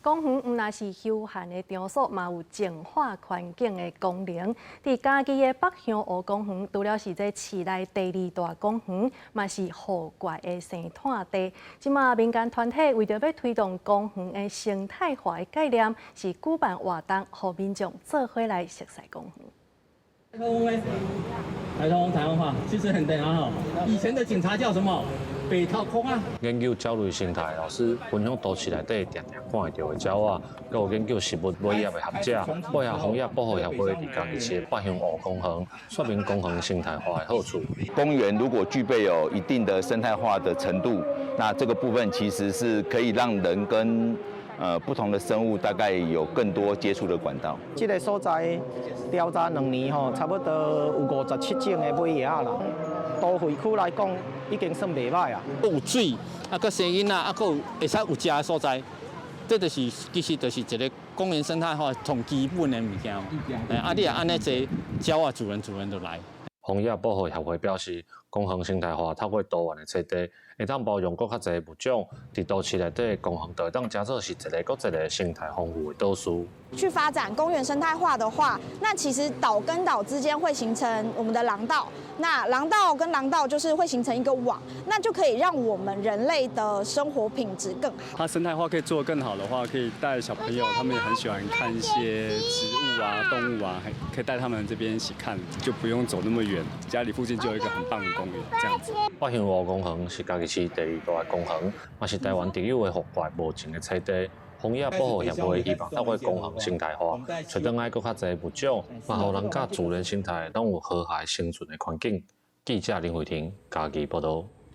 公園毋但是休閒的場所，嘛有淨化環境的功能。佇嘉義的北鄉湖公園，除了是這市內第二大公園，嘛是雨怪的生湠地。這馬民間團體為著欲推動公園的生態化的概念，是舉辦活動，予民眾做伙來熟似公園。台通台灣話，其實很等啊！以前的警察叫什麼？白頭空啊！研究鳥類生態老師分享都市內底定定看會著的鳥仔，閣有研究植物尾葉的學者，配合荒野保護協會佇嘉義市的北鄉湖公園，說明公園生態化的好處。公園如果具備有一定的生態化的程度，那這個部分其實是可以讓人跟不同的生物大概有更多接觸的管道。這个所在調查2年吼，差不多有57種的尾鷺仔啦。都會區來講，已經算袂䆀啊。有水，啊，閣生囡仔，啊，閣有會使有食的所在，這就是其實就是一个公園生態化上基本的物件。啊，你若按呢濟鳥仔，自然自然就來。荒野保護協會表示，公園生態化透過多元的棲地，會當包容閣較濟物種，佇都市內底公園就會當成做是一个閣一个生態豐富的島嶼。去發展公園生態化的話，那其實島跟島之間會形成我們的廊道，那廊道跟廊道就是會形成一個網，那就可以讓我們人類的生活品質更好。它生態化可以做得更好的話，可以帶小朋友，他們也很喜歡看一些植物啊、動物啊，可以帶他們這邊一起看，就不用走那麼遠，家裡附近就有一個很棒的公園，這樣子。北鄉湖公園是嘉義市第二大的公園，嘛是台灣特有的雨怪無情的棲地。荒野保護協會希望透過公園生態化，揣轉來閣較濟物種，嘛予人佮自然生態攏有和諧生存的環境。記者林慧婷嘉義報導。